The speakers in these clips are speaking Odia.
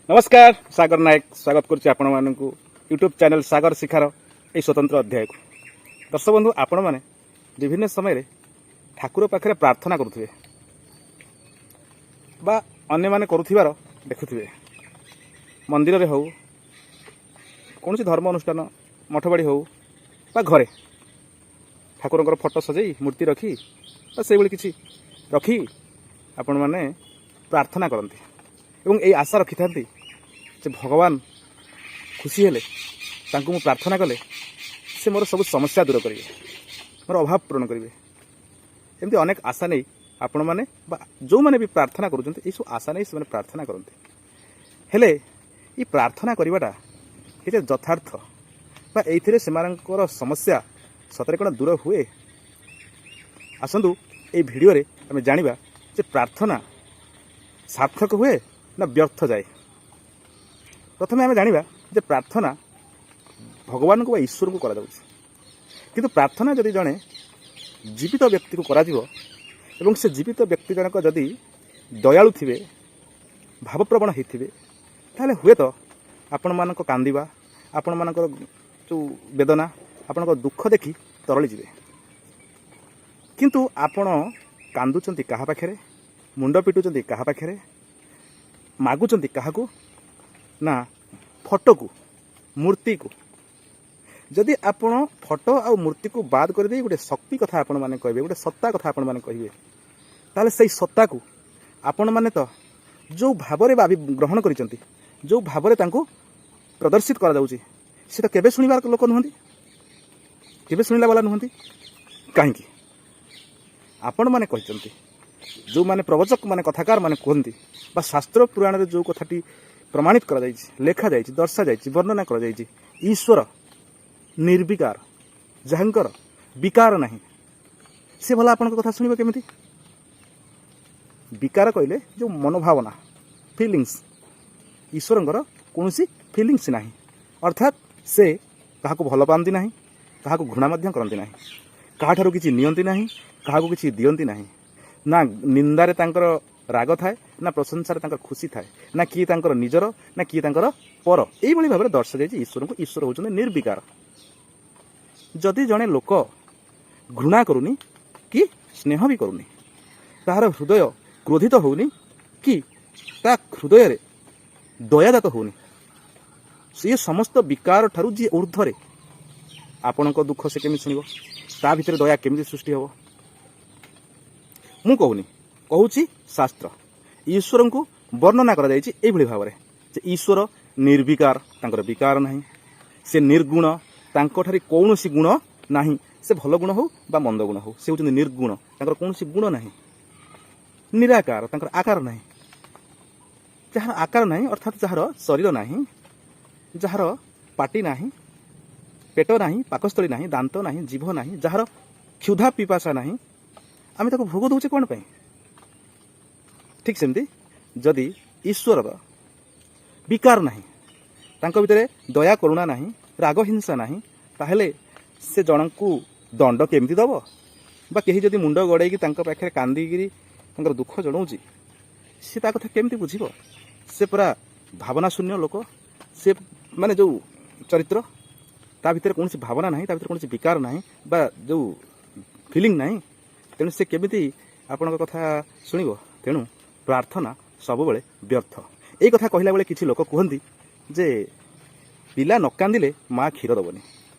ନମସ୍କାର, ସାଗର ନାୟକ ସ୍ୱାଗତ କରୁଛି ଆପଣମାନଙ୍କୁ ୟୁଟ୍ୟୁବ୍ ଚ୍ୟାନେଲ୍ ସାଗର ଶିଖାର ଏହି ସ୍ୱତନ୍ତ୍ର ଅଧ୍ୟାୟକୁ। ଦର୍ଶକ ବନ୍ଧୁ, ଆପଣମାନେ ବିଭିନ୍ନ ସମୟରେ ଠାକୁର ପାଖରେ ପ୍ରାର୍ଥନା କରୁଥିବେ ବା ଅନ୍ୟମାନେ କରୁଥିବାର ଦେଖୁଥିବେ। ମନ୍ଦିରରେ ହେଉ, କୌଣସି ଧର୍ମ ଅନୁଷ୍ଠାନ, ମଠବାଡ଼ି ହେଉ ବା ଘରେ ଠାକୁରଙ୍କର ଫଟୋ ସଜେଇ, ମୂର୍ତ୍ତି ରଖି ବା ସେଇଭଳି କିଛି ରଖି ଆପଣମାନେ ପ୍ରାର୍ଥନା କରନ୍ତି ଏବଂ ଏଇ ଆଶା ରଖିଥାନ୍ତି ଯେ ଭଗବାନ ଖୁସି ହେଲେ, ତାଙ୍କୁ ମୁଁ ପ୍ରାର୍ଥନା କଲେ ସେ ମୋର ସବୁ ସମସ୍ୟା ଦୂର କରିବେ, ମୋର ଅଭାବ ପୂରଣ କରିବେ। ଏମିତି ଅନେକ ଆଶା ନେଇ ଆପଣମାନେ ବା ଯେଉଁମାନେ ବି ପ୍ରାର୍ଥନା କରୁଛନ୍ତି, ଏଇସବୁ ଆଶା ନେଇ ସେମାନେ ପ୍ରାର୍ଥନା କରନ୍ତି। ହେଲେ ଏଇ ପ୍ରାର୍ଥନା କରିବାଟା କେତେ ଯଥାର୍ଥ ବା ଏଇଥିରେ ସେମାନଙ୍କର ସମସ୍ୟା ସତରେ କ'ଣ ଦୂର ହୁଏ? ଆସନ୍ତୁ, ଏଇ ଭିଡ଼ିଓରେ ଆମେ ଜାଣିବା ଯେ ପ୍ରାର୍ଥନା ସାର୍ଥକ ହୁଏ ନା ବ୍ୟର୍ଥ ଯାଏ। ପ୍ରଥମେ ଆମେ ଜାଣିବା ଯେ ପ୍ରାର୍ଥନା ଭଗବାନଙ୍କୁ ବା ଈଶ୍ୱରଙ୍କୁ କରାଯାଉଛି। କିନ୍ତୁ ପ୍ରାର୍ଥନା ଯଦି ଜଣେ ଜୀବିତ ବ୍ୟକ୍ତିକୁ କରାଯିବ ଏବଂ ସେ ଜୀବିତ ବ୍ୟକ୍ତି ଜଣକ ଯଦି ଦୟାଳୁ ଥିବେ, ଭାବପ୍ରବଣ ହେଇଥିବେ, ତାହେଲେ ହୁଏତ ଆପଣମାନଙ୍କ କାନ୍ଦିବା, ଆପଣମାନଙ୍କର ଯେଉଁ ବେଦନା, ଆପଣଙ୍କ ଦୁଃଖ ଦେଖି ତରଳି ଯିବେ। କିନ୍ତୁ ଆପଣ କାନ୍ଦୁଛନ୍ତି କାହା ପାଖରେ? ମୁଣ୍ଡ ପିଟୁଛନ୍ତି କାହା ପାଖରେ? ମାଗୁଛନ୍ତି କାହାକୁ? ନା ଫଟୋକୁ, ମୂର୍ତ୍ତିକୁ। ଯଦି ଆପଣ ଫଟୋ ଆଉ ମୂର୍ତ୍ତିକୁ ବାଦ କରିଦେଇ ଗୋଟେ ଶକ୍ତି କଥା ଆପଣମାନେ କହିବେ, ଗୋଟେ ସତ୍ତା କଥା ଆପଣମାନେ କହିବେ, ତାହେଲେ ସେଇ ସତ୍ତାକୁ ଆପଣମାନେ ତ ଯେଉଁ ଭାବରେ ଭାବି ଗ୍ରହଣ କରିଛନ୍ତି, ଯେଉଁ ଭାବରେ ତାଙ୍କୁ ପ୍ରଦର୍ଶିତ କରାଯାଉଛି, ସେ ତ କେବେ ଶୁଣିବାର ଲୋକ ନୁହନ୍ତି, କେବେ ଶୁଣିଲା ବାଲା ନୁହନ୍ତି। କାହିଁକି ଆପଣମାନେ କହିଛନ୍ତି, ଯେଉଁମାନେ ପ୍ରବଚକ ମାନେ, କଥାକାର ମାନେ କୁହନ୍ତି ବା ଶାସ୍ତ୍ର ପୁରାଣରେ ଯେଉଁ କଥାଟି ପ୍ରମାଣିତ କରାଯାଇଛି, ଲେଖାଯାଇଛି, ଦର୍ଶାଯାଇଛି, ବର୍ଣ୍ଣନା କରାଯାଇଛି, ଈଶ୍ୱର ନିର୍ବିକାର, ଯାହାଙ୍କର ବିକାର ନାହିଁ, ସେ ଭଲା ଆପଣଙ୍କ କଥା ଶୁଣିବ କେମିତି? ବିକାର କହିଲେ ଯେଉଁ ମନୋଭାବନା, ଫିଲିଙ୍ଗସ୍। ଈଶ୍ୱରଙ୍କର କୌଣସି ଫିଲିଙ୍ଗସ୍ ନାହିଁ, ଅର୍ଥାତ୍ ସେ କାହାକୁ ଭଲ ପାଆନ୍ତି ନାହିଁ, କାହାକୁ ଘୃଣା ମଧ୍ୟ କରନ୍ତି ନାହିଁ, କାହାଠାରୁ କିଛି ନିଅନ୍ତି ନାହିଁ, କାହାକୁ କିଛି ଦିଅନ୍ତି ନାହିଁ। ନା ନିନ୍ଦାରେ ତାଙ୍କର ରାଗ ଥାଏ, ନା ପ୍ରଶଂସାରେ ତାଙ୍କର ଖୁସି ଥାଏ, ନା କିଏ ତାଙ୍କର ନିଜର, ନା କିଏ ତାଙ୍କର ପର। ଏଇଭଳି ଭାବରେ ଦର୍ଶାଯାଇଛି ଈଶ୍ୱରଙ୍କୁ। ଈଶ୍ୱର ହେଉଛନ୍ତି ନିର୍ବିକାର। ଯଦି ଜଣେ ଲୋକ ଘୃଣା କରୁନି କି ସ୍ନେହ ବି କରୁନି, ତାହାର ହୃଦୟ କ୍ରୋଧିତ ହେଉନି କି ତା ହୃଦୟରେ ଦୟାଜାତ ହେଉନି, ସିଏ ସମସ୍ତ ବିକାର ଠାରୁ ଯିଏ ଉର୍ଦ୍ଧ୍ୱରେ, ଆପଣଙ୍କ ଦୁଃଖ ସେ କେମିତି ଶୁଣିବ? ତା ଭିତରେ ଦୟା କେମିତି ସୃଷ୍ଟି ହେବ? ମୁଁ କହୁନି, କହୁଛି ଶାସ୍ତ୍ର। ଈଶ୍ୱରଙ୍କୁ ବର୍ଣ୍ଣନା କରାଯାଇଛି ଏଇଭଳି ଭାବରେ ଯେ ଈଶ୍ୱର ନିର୍ବିକାର, ତାଙ୍କର ବିକାର ନାହିଁ। ସେ ନିର୍ଗୁଣ, ତାଙ୍କଠାରେ କୌଣସି ଗୁଣ ନାହିଁ। ସେ ଭଲ ଗୁଣ ହେଉ ବା ମନ୍ଦ ଗୁଣ ହେଉ, ସେ ହେଉଛନ୍ତି ନିର୍ଗୁଣ, ତାଙ୍କର କୌଣସି ଗୁଣ ନାହିଁ। ନିରାକାର, ତାଙ୍କର ଆକାର ନାହିଁ। ଯାହାର ଆକାର ନାହିଁ, ଅର୍ଥାତ୍ ଯାହାର ଶରୀର ନାହିଁ, ଯାହାର ପାଟି ନାହିଁ, ପେଟ ନାହିଁ, ପାକସ୍ଥଳୀ ନାହିଁ, ଦାନ୍ତ ନାହିଁ, ଜିଭ ନାହିଁ, ଯାହାର କ୍ଷୁଧା ପିପାସା ନାହିଁ, ଆମେ ତାକୁ ଭୋଗ ଦେଉଛେ କ'ଣ ପାଇଁ? ଠିକ୍ ସେମିତି ଯଦି ଈଶ୍ୱରର ବିକାର ନାହିଁ, ତାଙ୍କ ଭିତରେ ଦୟା କରୁଣା ନାହିଁ, ରାଗ ହିଂସା ନାହିଁ, ତାହେଲେ ସେ ଜଣଙ୍କୁ ଦଣ୍ଡ କେମିତି ଦେବ? ବା କେହି ଯଦି ମୁଣ୍ଡ ଗଡ଼େଇକି ତାଙ୍କ ପାଖରେ କାନ୍ଦିକିରି ତାଙ୍କର ଦୁଃଖ ଜଣାଉଛି, ସେ ତା କଥା କେମିତି ବୁଝିବ? ସେ ପୁରା ଭାବନା ଶୂନ୍ୟ ଲୋକ। ସେ ମାନେ ଯେଉଁ ଚରିତ୍ର, ତା ଭିତରେ କୌଣସି ଭାବନା ନାହିଁ, ତା ଭିତରେ କୌଣସି ବିକାର ନାହିଁ ବା ଯେଉଁ ଫିଲିଂ ନାହିଁ, ତେଣୁ ସେ କେମିତି ଆପଣଙ୍କ କଥା ଶୁଣିବ? ତେଣୁ ପ୍ରାର୍ଥନା ସବୁବେଳେ ବ୍ୟର୍ଥ। ଏଇ କଥା କହିଲା ବେଳେ କିଛି ଲୋକ କୁହନ୍ତି ଯେ ପିଲା ନ କାନ୍ଦିଲେ ମା କ୍ଷୀର ଦେବନି।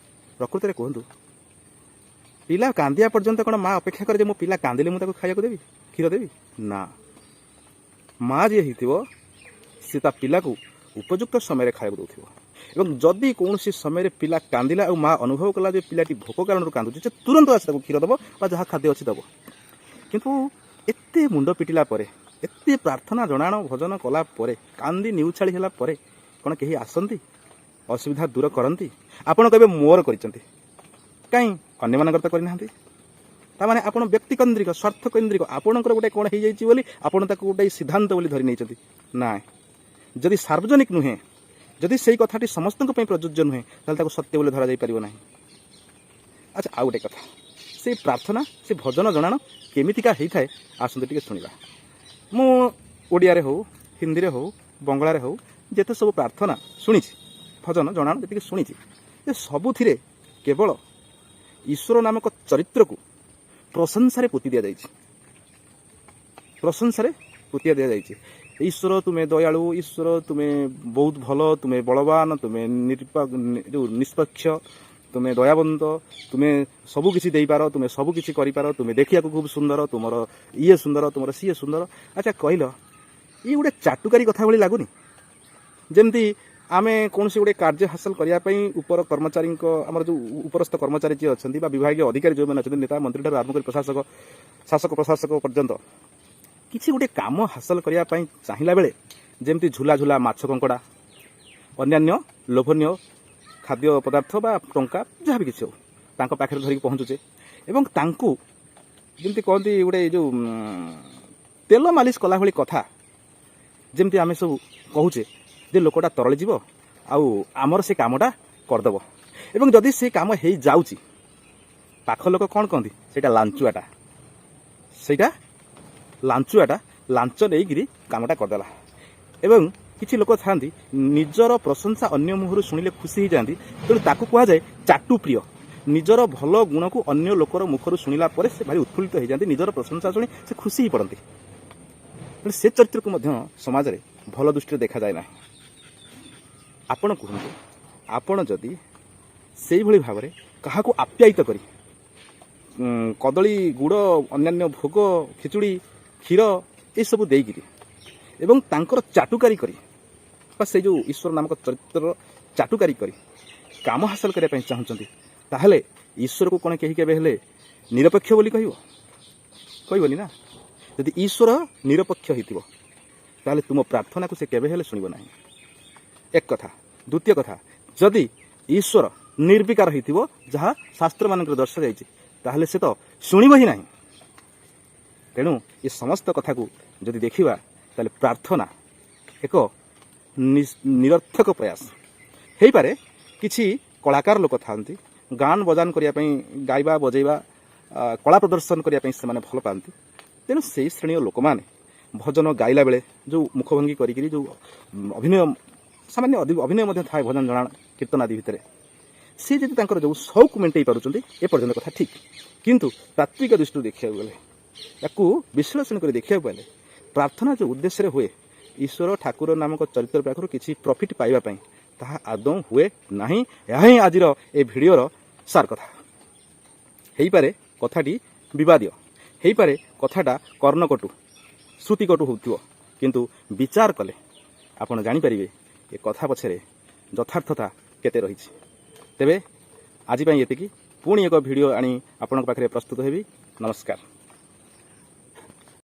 ପ୍ରକୃତରେ କୁହନ୍ତୁ, ପିଲା କାନ୍ଦିବା ପର୍ଯ୍ୟନ୍ତ କ'ଣ ମା ଅପେକ୍ଷା କରେ ଯେ ମୋ ପିଲା କାନ୍ଦିଲେ ମୁଁ ତାକୁ ଖାଇବାକୁ ଦେବି, କ୍ଷୀର ଦେବି? ନା, ମା ଯିଏ ହେଇଥିବ ସେ ତା ପିଲାକୁ ଉପଯୁକ୍ତ ସମୟରେ ଖାଇବାକୁ ଦେଉଥିବ ଏବଂ ଯଦି କୌଣସି ସମୟରେ ପିଲା କାନ୍ଦିଲା ଆଉ ମା ଅନୁଭବ କଲା ଯେ ପିଲାଟି ଭୋକ କାରଣରୁ କାନ୍ଦୁଛି, ସେ ତୁରନ୍ତ ଆସି ତାକୁ କ୍ଷୀର ଦେବ ବା ଯାହା ଖାଦ୍ୟ ଅଛି ଦେବ। କିନ୍ତୁ ଏତେ ମୁଣ୍ଡ ପିଟିଲା ପରେ, ଏତେ ପ୍ରାର୍ଥନା ଜଣାଣ ଭଜନ କଲା ପରେ, କାନ୍ଦି ନିଉଛାଳି ହେଲା ପରେ କ'ଣ କେହି ଆସନ୍ତି, ଅସୁବିଧା ଦୂର କରନ୍ତି? ଆପଣ କହିବେ ମୋର କରିଛନ୍ତି, କାହିଁ ଅନ୍ୟମାନଙ୍କର ତ କରିନାହାନ୍ତି। ତାମାନେ ଆପଣ ବ୍ୟକ୍ତିକେନ୍ଦ୍ରିକ, ସ୍ୱାର୍ଥକେନ୍ଦ୍ରିକ। ଆପଣଙ୍କର ଗୋଟେ କ'ଣ ହେଇଯାଇଛି ବୋଲି ଆପଣ ତାକୁ ଗୋଟେ ସିଦ୍ଧାନ୍ତ ବୋଲି ଧରି ନେଇଛନ୍ତି। ନାଇଁ, ଯଦି ସାର୍ବଜନିକ ନୁହେଁ, ଯଦି ସେଇ କଥାଟି ସମସ୍ତଙ୍କ ପାଇଁ ପ୍ରଯୁଜ୍ୟ ନୁହେଁ, ତାହେଲେ ତାକୁ ସତ୍ୟ ବୋଲି ଧରାଯାଇପାରିବ ନାହିଁ। ଆଚ୍ଛା, ଆଉ ଗୋଟେ କଥା, ସେଇ ପ୍ରାର୍ଥନା, ସେ ଭଜନ ଜଣାଣ କେମିତିକା ହେଇଥାଏ, ଆସନ୍ତୁ ଟିକେ ଶୁଣିବା। ମୁଁ ଓଡ଼ିଆରେ ହଉ, ହିନ୍ଦୀରେ ହଉ, ବଙ୍ଗଳାରେ ହଉ, ଯେତେ ସବୁ ପ୍ରାର୍ଥନା ଶୁଣିଛି, ଭଜନ ଜଣାଣ ଯେତିକି ଶୁଣିଛି, ଏ ସବୁଥିରେ କେବଳ ଈଶ୍ୱର ନାମକ ଚରିତ୍ରକୁ ପ୍ରଶଂସାରେ ପୋତି ଦିଆଯାଇଛି, ପ୍ରଶଂସାରେ ପୋତି ଦିଆଯାଇଛି। ଈଶ୍ୱର ତୁମେ ଦୟାଳୁ, ଈଶ୍ୱର ତୁମେ ବହୁତ ଭଲ, ତୁମେ ବଳବାନ, ତୁମେ ଯେଉଁ ନିଷ୍ପକ୍ଷ, ତୁମେ ଦୟାବନ୍ତ, ତୁମେ ସବୁ କିଛି ଦେଇପାର, ତୁମେ ସବୁ କିଛି କରିପାର, ତୁମେ ଦେଖିବାକୁ ଖୁବ୍ ସୁନ୍ଦର, ତୁମର ଇଏ ସୁନ୍ଦର, ତୁମର ସିଏ ସୁନ୍ଦର। ଆଚ୍ଛା କହିଲ, ଇଏ ଗୋଟେ ଚାଟୁକାରୀ କଥା ଭଳି ଲାଗୁନି? ଯେମିତି ଆମେ କୌଣସି ଗୋଟେ କାର୍ଯ୍ୟ ହାସଲ କରିବା ପାଇଁ ଉପର କର୍ମଚାରୀଙ୍କ, ଆମର ଯେଉଁ ଉପରସ୍ଥ କର୍ମଚାରୀ ଯିଏ ଅଛନ୍ତି ବା ବିଭାଗୀୟ ଅଧିକାରୀ ଯେଉଁମାନେ ଅଛନ୍ତି, ନେତା ମନ୍ତ୍ରୀ ଠାରୁ ଆରମ୍ଭ କରି ପ୍ରଶାସକ, ଶାସକ ପ୍ରଶାସକ ପର୍ଯ୍ୟନ୍ତ, କିଛି ଗୋଟେ କାମ ହାସଲ କରିବା ପାଇଁ ଚାହିଁଲା ବେଳେ ଯେମିତି ଝୁଲା ଝୁଲା ମାଛ, କଙ୍କଡ଼ା, ଅନ୍ୟାନ୍ୟ ଲୋଭନୀୟ ଖାଦ୍ୟ ପଦାର୍ଥ ବା ଟଙ୍କା ଯାହା ବି କିଛି ହଉ ତାଙ୍କ ପାଖରେ ଧରିକି ପହଞ୍ଚୁଛେ ଏବଂ ତାଙ୍କୁ ଯେମିତି କହନ୍ତି ଗୋଟେ ଯେଉଁ ତେଲ ମାଲିସ କଲା ଭଳି କଥା ଯେମିତି ଆମେ ସବୁ କହୁଛେ ଯେ ଲୋକଟା ତରଳି ଯିବ ଆଉ ଆମର ସେ କାମଟା କରିଦେବ। ଏବଂ ଯଦି ସେ କାମ ହେଇଯାଉଛି, ପାଖ ଲୋକ କ'ଣ କହନ୍ତି? ସେଇଟା ଲାଞ୍ଚୁଆଟା, ସେଇଟା ଲାଞ୍ଚୁଆଟା, ଲାଞ୍ଚ ନେଇକିରି କାମଟା କରିଦେଲା। ଏବଂ କିଛି ଲୋକ ଥାଆନ୍ତି, ନିଜର ପ୍ରଶଂସା ଅନ୍ୟ ମୁହଁରୁ ଶୁଣିଲେ ଖୁସି ହେଇଯାଆନ୍ତି। ତେଣୁ ତାକୁ କୁହାଯାଏ ଚାଟୁପ୍ରିୟ। ନିଜର ଭଲ ଗୁଣକୁ ଅନ୍ୟ ଲୋକର ମୁଖରୁ ଶୁଣିଲା ପରେ ସେ ଭାରି ଉତ୍ଫୁଲ୍ଲିତ ହେଇଯାଆନ୍ତି। ନିଜର ପ୍ରଶଂସା ଶୁଣି ସେ ଖୁସି ହେଇ ପଡ଼ନ୍ତି। ତେଣୁ ସେ ଚରିତ୍ରକୁ ମଧ୍ୟ ସମାଜରେ ଭଲ ଦୃଷ୍ଟିରେ ଦେଖାଯାଏ ନାହିଁ। ଆପଣ କୁହନ୍ତୁ, ଆପଣ ଯଦି ସେଇଭଳି ଭାବରେ କାହାକୁ ଆପ୍ୟାୟିତ କରି କଦଳୀ, ଗୁଡ଼, ଅନ୍ୟାନ୍ୟ ଭୋଗ, ଖିଚୁଡ଼ି, କ୍ଷୀର ଏସବୁ ଦେଇକିରି ଏବଂ ତାଙ୍କର ଚାଟୁକାରୀ କରି ବା ସେଇ ଯେଉଁ ଈଶ୍ୱର ନାମକ ଚରିତ୍ରର ଚାଟୁକାରୀ କରି କାମ ହାସଲ କରିବା ପାଇଁ ଚାହୁଁଛନ୍ତି, ତାହେଲେ ଈଶ୍ୱରକୁ କ'ଣ କେହି କେବେ ହେଲେ ନିରପେକ୍ଷ ବୋଲି କହିବ? କହିବନି ନା। ଯଦି ଈଶ୍ୱର ନିରପେକ୍ଷ ହେଇଥିବ, ତାହେଲେ ତୁମ ପ୍ରାର୍ଥନାକୁ ସେ କେବେ ହେଲେ ଶୁଣିବ ନାହିଁ, ଏକ କଥା। ଦ୍ୱିତୀୟ କଥା, ଯଦି ଈଶ୍ୱର ନିର୍ବିକାର ହେଇଥିବ, ଯାହା ଶାସ୍ତ୍ରମାନଙ୍କରେ ଦର୍ଶାଯାଇଛି, ତାହେଲେ ସେ ତ ଶୁଣିବ ହିଁ ନାହିଁ। ତେଣୁ ଏ ସମସ୍ତ କଥାକୁ ଯଦି ଦେଖିବା, ତାହେଲେ ପ୍ରାର୍ଥନା ଏକ ନିରର୍ଥକ ପ୍ରୟାସ ହେଇପାରେ। କିଛି କଳାକାର ଲୋକ ଥାଆନ୍ତି, ଗାନ ବଜାନ କରିବା ପାଇଁ, ଗାଇବା ବଜେଇବା, କଳା ପ୍ରଦର୍ଶନ କରିବା ପାଇଁ ସେମାନେ ଭଲ ପାଆନ୍ତି। ତେଣୁ ସେଇ ଶ୍ରେଣୀୟ ଲୋକମାନେ ଭଜନ ଗାଇଲା ବେଳେ ଯେଉଁ ମୁଖଭଙ୍ଗୀ କରିକିରି ଯେଉଁ ଅଭିନୟ, ସାମାନ୍ୟ ଅଭିନୟ ମଧ୍ୟ ଥାଏ ଭଜନ ଜଣାଣ କୀର୍ତ୍ତନ ଆଦି ଭିତରେ, ସେ ଯଦି ତାଙ୍କର ଯେଉଁ ସଉକ ମେଣ୍ଟେଇ ପାରୁଛନ୍ତି, ଏ ପର୍ଯ୍ୟନ୍ତ କଥା ଠିକ୍। କିନ୍ତୁ ତାତ୍ତ୍ୱିକ ଦୃଷ୍ଟିରୁ ଦେଖିବାକୁ ଗଲେ, ତାକୁ ବିଶ୍ଳେଷଣ କରି ଦେଖିବାକୁ ଗଲେ, ପ୍ରାର୍ଥନା ଯେଉଁ ଉଦ୍ଦେଶ୍ୟରେ ହୁଏ, ଈଶ୍ୱର ଠାକୁର ନାମକ ଚରିତ୍ର ପାଖରୁ କିଛି ପ୍ରଫିଟ୍ ପାଇବା ପାଇଁ, ତାହା ଆଦୌ ହୁଏ ନାହିଁ। ଏହା ହିଁ ଆଜିର ଏ ଭିଡ଼ିଓର ସାର କଥା। ହେଇପାରେ କଥାଟି ବିବାଦୀୟ ହେଇପାରେ, କଥାଟା କର୍ଣ୍ଣକଟୁ ଶ୍ରୁତିକଟୁ ହେଉଥିବ, କିନ୍ତୁ ବିଚାର କଲେ ଆପଣ ଜାଣିପାରିବେ ଏ କଥା ପଛରେ ଯଥାର୍ଥତା କେତେ ରହିଛି। ତେବେ ଆଜି ପାଇଁ ଏତିକି। ପୁଣି ଏକ ଭିଡ଼ିଓ ଆଣି ଆପଣଙ୍କ ପାଖରେ ପ୍ରସ୍ତୁତ ହେବି। ନମସ୍କାର।